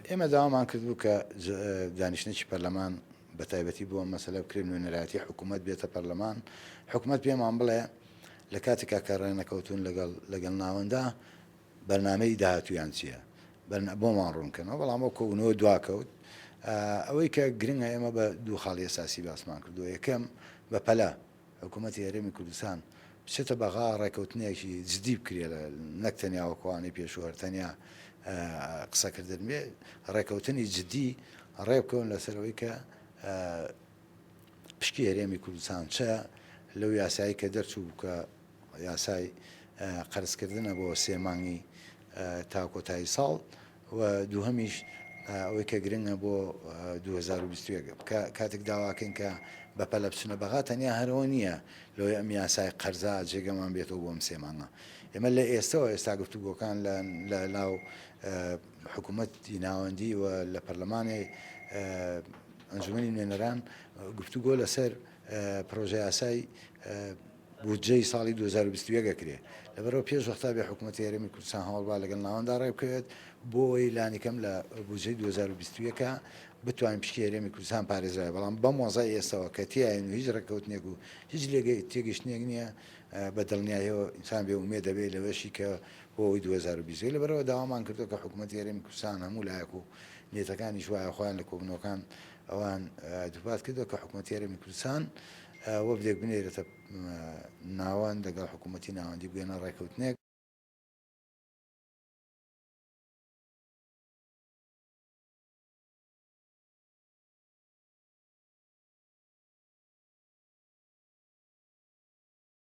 ئێمە داوامان کردبوو کە دانیشتنێکی پەرلەمان بە تایبەتی بۆ ئەم مەسەلە بکرێت، نوێنەرایەتی حکوومەت بێتە پەرلەمان، حکوومەت پێمان بڵێ لە کاتێکا کە ڕێنەکەوتوون لەگەڵ لەگەڵ ناوەندا بەرنامەی داهاتوویان چییە بۆمان ڕوون کەنەوە، بەڵام ئەو کۆبوونەوە دواکەوت. ئەوەی کە گرنگە ئێمە بە دوو خاڵی ئەساسی باسمان کردووە، یەکەم بە پەلە حکوومەتی هەرێمی کوردستان بچێتە بەغا ڕێکەوتنێکی جدی بکرێ نەک تەنیا وەکوانەی پێشوو هەر تەنیا قسەکردن بێ ڕێکەوتنی جدی ڕێ بکەون لەسەر ئەوەی کە پشکی هەرێمی کوردستان چە لەو یاسایی کە دەرچوو کە یاسای قەرزکردنە بۆ سێ مانگی تا کۆتایی ساڵ و دووهەمیش ئەوەی کە گرنگە بۆ 2021 کە کاتێک داواکەین کە بە پەلە بچنە بەغا تەنیا هەرەوە نییە لەوەی ئەم یاسای قەرزا جێگەمان بێتەوە بۆ ئەم سێ مانگە ئێمە لە ئێستەوە ئێستا گفتوگۆکان لە ناو حکوومەتی ناوەندی و لە پەرلەمانی ئەنجومەنی نوێنەران گفتوگۆ لەسەر پرۆژە یاسای بودجەی ساڵی 2021 ئەکرێ. لەبەرئەوە پێش وەختا بێ حکومەتی هەرێمی کوردستان هەوڵ با لەگەڵ ناوەندا ڕێبکەوێت بۆ ئەوەی لانیکەم لە بودجەی 2021 بتوانین پشکی هەرێمی کوردستان پارێزراوێ بەڵام بەم وەزعەی ئێستەوە کە تیاین و هیچ ڕێککەوتنێک و هیچ تێگەیشتنێک نییە بە دڵنیاییەوە ئینسان بێ ئومێد دەبێت لەوەشی کە بۆ ئەوەی 2021 لەبەرئەوە داوامان کردووە کە حکومەتی هەرێمی کوردستان هەموو لایەک و نیەتەکانیش وایە خۆیان لە کۆبوونەوەکان ئەوان دووپات کردەوە کە حکومەتی هەرێمی کوردستان وەفدێک بنێرێتە ناوەند لەگەڵ حکوومەتی ناوەندی بگەنە ڕێککەوتنێک.